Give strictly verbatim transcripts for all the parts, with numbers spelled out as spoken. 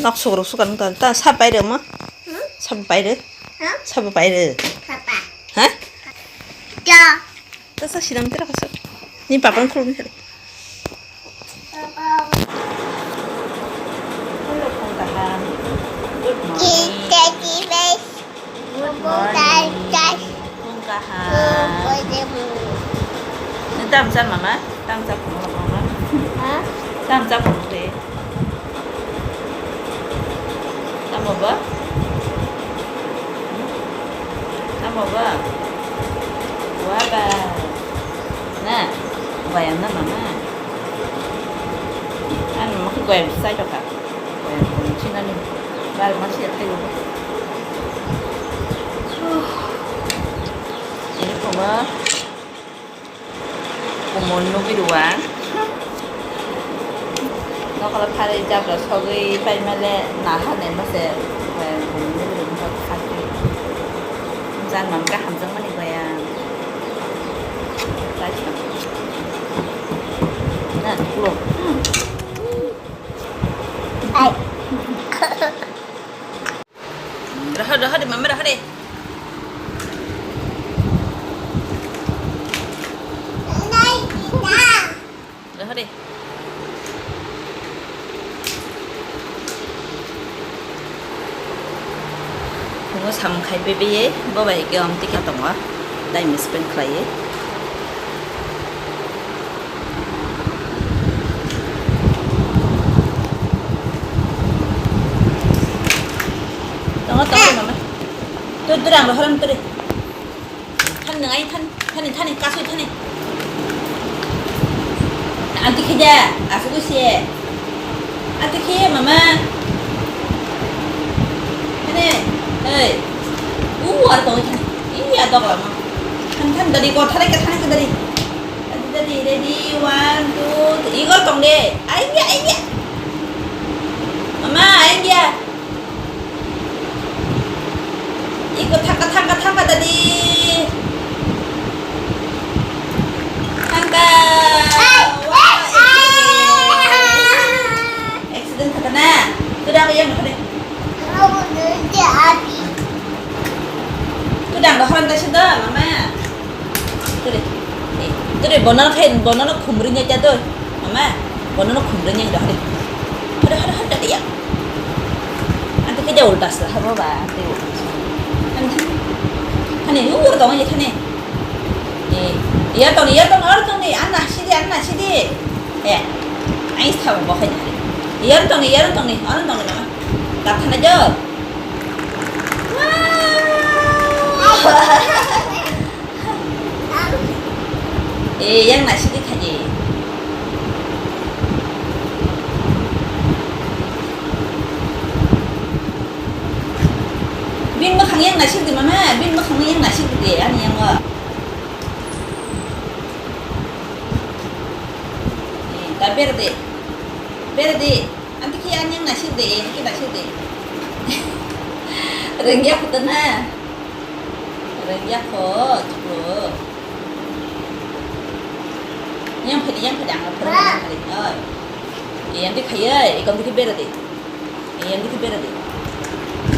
Nok sugruk sukar nung ta, ta sab bai rw mo? Hmm? Sab bai rw? Huh? Sab bai rw? Papa. Ha? Ja. Ta sa sinam tira kaso. Ni papa khulum ni. Papa. Hello, Phung Kaham. Good morning. Daddy, Good morning. Phung Kaham. Nung tam char mama? Tam char phung mama? Ha? Tam char phung de. Tamo ba? Tamo ba? Waba. Na, bayam na mama. Ano mama goyam sai to ka. Goyam ko chinani. Bar ma siya tayo. Ini ko ma. Kumon nugwi rw ang. Nokolo pharwi jabra sogwi paimale naha naima se, eh, kumon nugwi rw ang kha khe. Jang mang khe hamjakmani bai ang. Na, kulo. Ai. Rohor, rohor de, mama, rohor de. Rohor de. Phungo samung khai pebe ye, bo bai ke om tika tongo, time spend khlai ye. Tongo, tongo, mama. Tu, tu rang rohor turi. Thani nang ai, thani, thani, thani, kasui thani. Anti khija, asuk se. Anti khija, mama. Thani, hey. U, ar tong thani. Iya, dok lama. Thani, thani, dari ko, thani, thani, dari. Ready, ready, one, two, three. Igor tong de. Aingya, aingya. Mama, aingya. Iko thangka, thangka, thangka tadi. Thangka. Wah, accident. Accident kata na. Tuda aku yang mana? Tuda aku orang dah sudah, mama. Tore, eh, tore bono khe, bono no khumri nya cha to. Mama, bono no khumri nya hore. Hore, hore, hore, tadi ya. Ante khe ja ulta sa, habo ba, ante ulta sa. Hani, hani, yur dong ye khane. Eh, ya tong, ya tong, or tong ni, anna sidi, anna sidi. Eh, ai sa bo khai. Ya tong ni, ya tong ni, or tong ni mama. Tak khana jo. Wow. Eh, yang nasi di khaji. Bin makhang yang nasi di mama, bin makhang yang nasi di, ani yang wa. Eh, ta berde. Berde. Anti ki ani yang nasi de, anti ki nasi de. Rengya kutana. Rengya ko, cukup. Yang pedi, yang pedi, ang pedi, yang pedi. Oi. Eh, anti kaya, ikon dikit bera de. Eh, yang dikit bera de.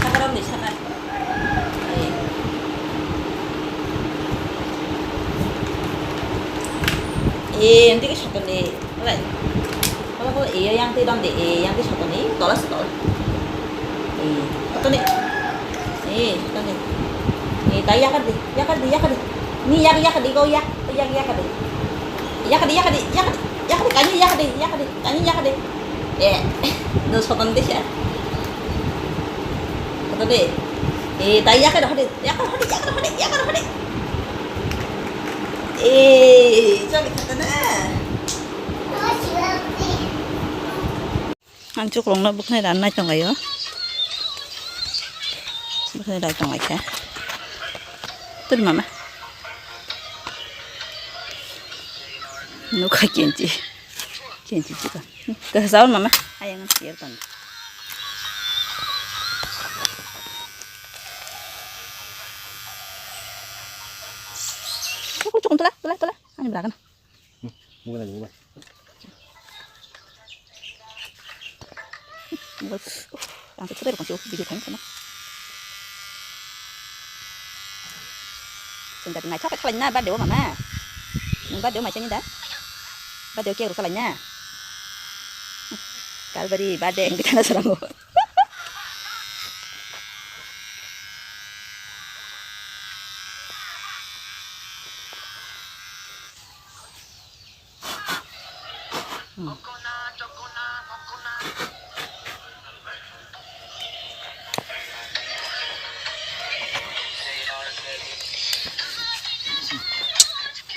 Sakaran de, sakar. Eh. Eh, anti ki sakar de. Alai. Kala kala, iya yang ti dong de, iya yang ti sotoni, tola si tola. Eh, sotoni. Eh, sotoni. Eh, ta yakar di, yakar di, yakar di. Ni yak, yakar di, kau yak, yak, yakar di. Yakar di, yakar di, yakar di, yakar di, kani yakar di, yakar di, kani yakar di. Eh, no sotoni de siya. Sotoni. Eh, ta yakar di, yakar di, yakar di, yakar di, yakar di. Eh, chali khatana. Ang chuklongno bwkhnai ran nai tonglaio. Bwkhnai rai tonglaikha. Turi mama. Nukha kenchi. Kenchi chika. Tah saun mama. Ayang siar tong. Chukung chukung tula tula tula. Ani berakan. Bukan lagi, bukan. Bos. Ang se thutai rokong se video khaina khaina. Chwng da naithok khe khlaina birthday o mama. Nwng birthday o mai chani da? Birthday o cake rw khlaina. Kalbari birthday ang bithana sarango.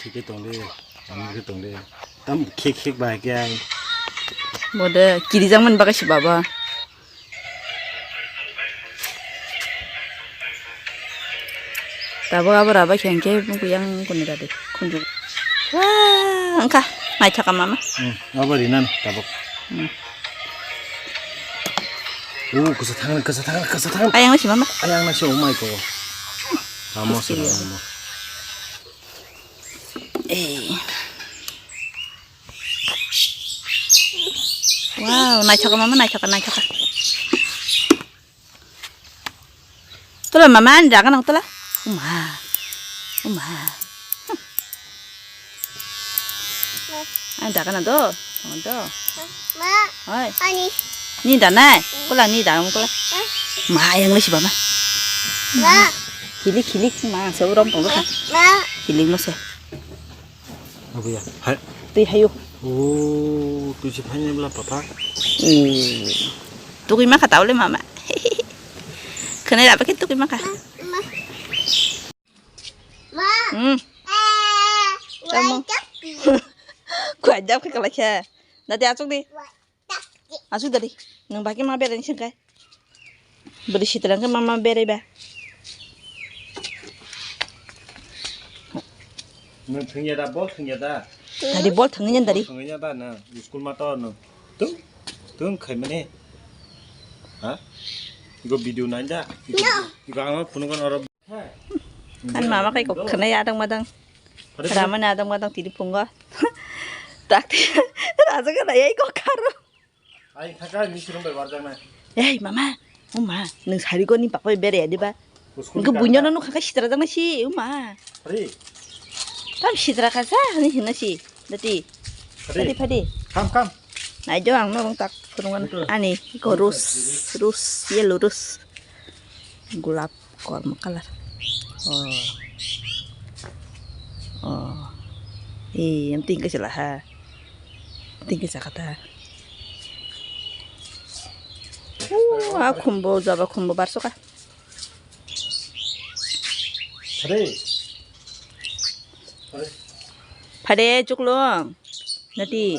Thike tongdi, amike tongdi. Tam khek khek bai khe ai. Bode kirijak man bagwi si baba. Tabuk abo raba khe hwnkhe bumung yang kuni radi khunju. Wah, wngkha naithok mama. Hmm, abo rinan tabuk. Hmm. Oh, kasa thang, kasa thang, kasa thang. Ayang nasi mama. Ayang nasi, oh my God. Amo sih, amo. Eh. Wow, naithok mama, naithok, naithok. Tola mama, ani daga nang tola. Uma. Uma. Ani daga nang do. Nang do. Ma. Oi. Ani. Ni da nai. Kola ni da nang kola. Ma, yang le si mama. Ma. Hilik, hilik, ma, se urom tong do. Ma. Hilik no se. Abuya. Hai. Twi hayo. Oh, twi se phaini bla papa. Hmm. Tugui makha taule mama. Khwnai raba khe tugui makha. Ma. Hmm. Tamo. Kuat jap khe kalai khe. Dadi achuk di. Asuk dadi, nwng bai khe ma berai singkhe. Bwrwi sitra khe ma ma berai ba. Nwng thwngya da, bol thwngya da? Dadi bol thwngwi nyan dadi. Thwngwi nyan da nwng, school ma to nwng. Tung, tung khai mani. Ha? Igo video nai da? Igo, igo ang phunukgo oro. Ani mama kai kok khwnai adang madang. Ramani adang madang tini phungo. Tak ti raja ka nai ai kok kharo. Ai khaka ni sirung bai warjak nai. Ei mama, o ma, nwng sari goni bakbai bere ya diba? Nungkhe buino no nukha khe sitra jaknai si, o ma. Tam sitra kha sa, hani hinna si. Dati. Phadi, phadi. Kam, kam. Nai jo ang norong tak phunungan. Ani ko rose, rose, yellow rose. Gulap kormo colour. Oh. Oh. Eh, yang tinggi sila ha. Tinggi sakata. Oh, ah, khumbo, jaba khumbo barsoka. Phade. Phade, chuklung. Nati.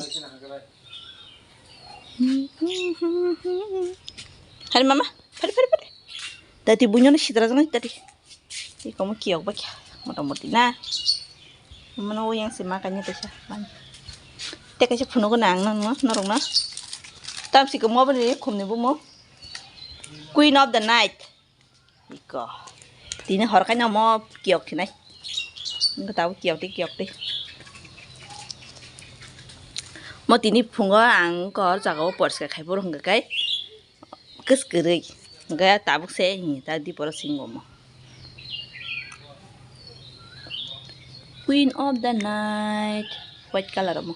Hari mama, phade, phade, phade. Tati bunyo no sidra jang tati. Iko mo kiyok ba kya, mota moti na. Mano yang si ma kanya tesa. Te kaisa phunuk na ang no, norok no. Tam si ko mo bani khum ni bumo. Queen of the night. Iko. Tini hor kaino mo kiyok khinai. Wngkha tabuk kiyok tei kiyok tei. Mo tini phungo ang wngkha hor jagao poriskar khai phuru hwnkha khe kwskwrwi. Hwnkhe tabuk se ta diporo singo mo. Queen of the night. White colour omo.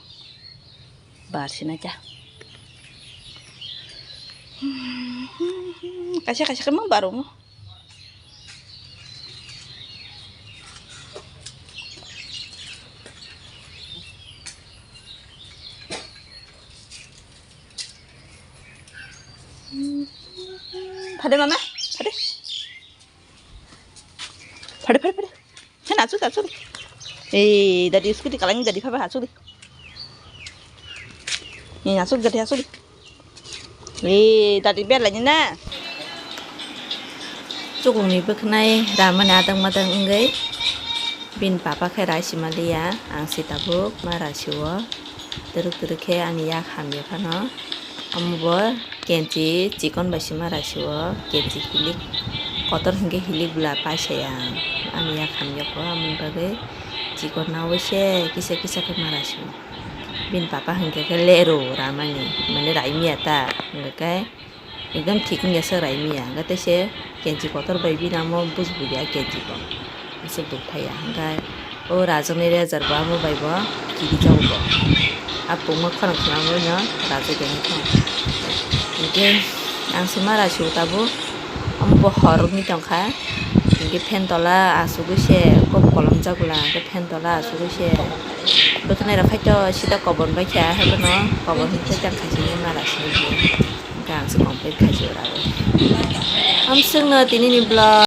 Bar sinai ta. Kaisa kaisa khe mang bar omo. Phade mama, phade. Phade, phade, phade. Hen asuk, asuk. Eh, dadi scooty kalangni dadi phaba asuk di. Eh, asuk dadi asuk di. Eh, dadi bel lagi na. Chukungni bwkhnai ramani adang madang wngwi bini papa khe rai sima liya, ang si tabuk ma rai siwo. Twrwk twrwk khe ani yak hamya phano. Omo bo kenchi chikon bai sima rai siwo, kenchi hilik kotor hinkhe hilik bwla paisaya ang. Ani yak hamya kho, amoni bagwi chikon naui se kisa kisa khe ma rai siwo. Bini papa hinkhe khe lero ramani, mane rai miya ta, hinkhe khe Ekdam thik wngya se raimiya, hwnkhe tei se kenchi kotor bai bini amo bujburi a kenchi bo. Aswk duk phaiya, hwnkhe o rajwkni rajar bo amo bai bo kiri jago bo. A pungma khorang khorang no rajwk ya wngkha. Hwnkhe ang se mara sio tabuk, amo bo hor wngwi tongkha. Hwnkhe phen tola asugwi se kok kolom jagula, hwnkhe phen tola asugwi se bwkhanai rok khai to sida kobon bai kha, haiphano kobon hwnkhe tang khaisini mara sini bo. Hwnkhe ang se complete khaisio rago. Amswkno tinini vlog.